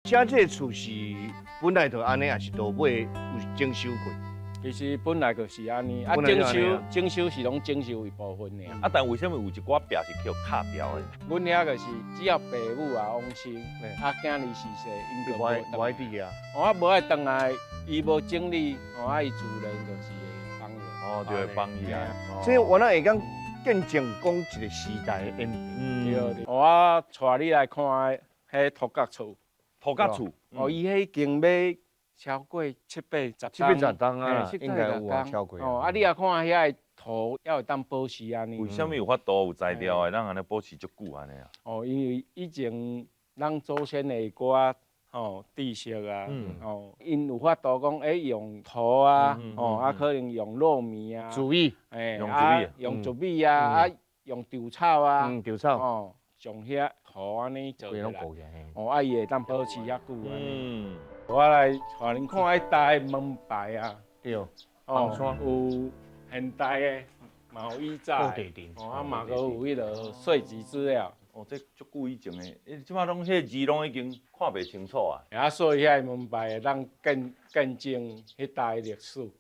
遮這个厝是本來就按呢，抑是到尾有整修過？其實本來就是按呢，啊，本來整修就按呢啊。整修是攏整修一部分爾。啊，但為啥物有一寡壁是予敲掉的？阮遐就是只要爸母啊往生，啊囝兒逝世，𪜶就無愛無無愛佇啊。哦啊無愛轉來，伊無整理，哦啊伊自然就是會放落。哦，就會放伊啊。這原來會當見證講一個時代的演變。對對。我帶你來看彼塗角厝。塗角厝。哦，伊彼已經欲超過七八十七八十冬啊，嘿，應該有啊，超過。哦，啊，你若看遐个塗，猶會當保持按呢。為啥物有法度有材料的，咱按呢保持足久按呢啊？哦，因為以前咱祖先的一寡吼知識啊，哦，𪜶有法度講，欸，用塗啊，哦，啊，可能用糯米啊，糯米，欸，用糯米，用糯米啊，啊，用稻草啊，稻草，哦，將遐塗按呢做起來，哦，啊，伊會當保持遐久按呢。我來帶恁看彼台門牌啊，對，哦，有現代的，嘛有以早的，哦，啊嘛閣有彼个稅籍資料。哦，這足久以前的，欸，這擺攏彼个字攏已經看袂清楚啊。啊，所以遐个門牌會當見證彼代歷史。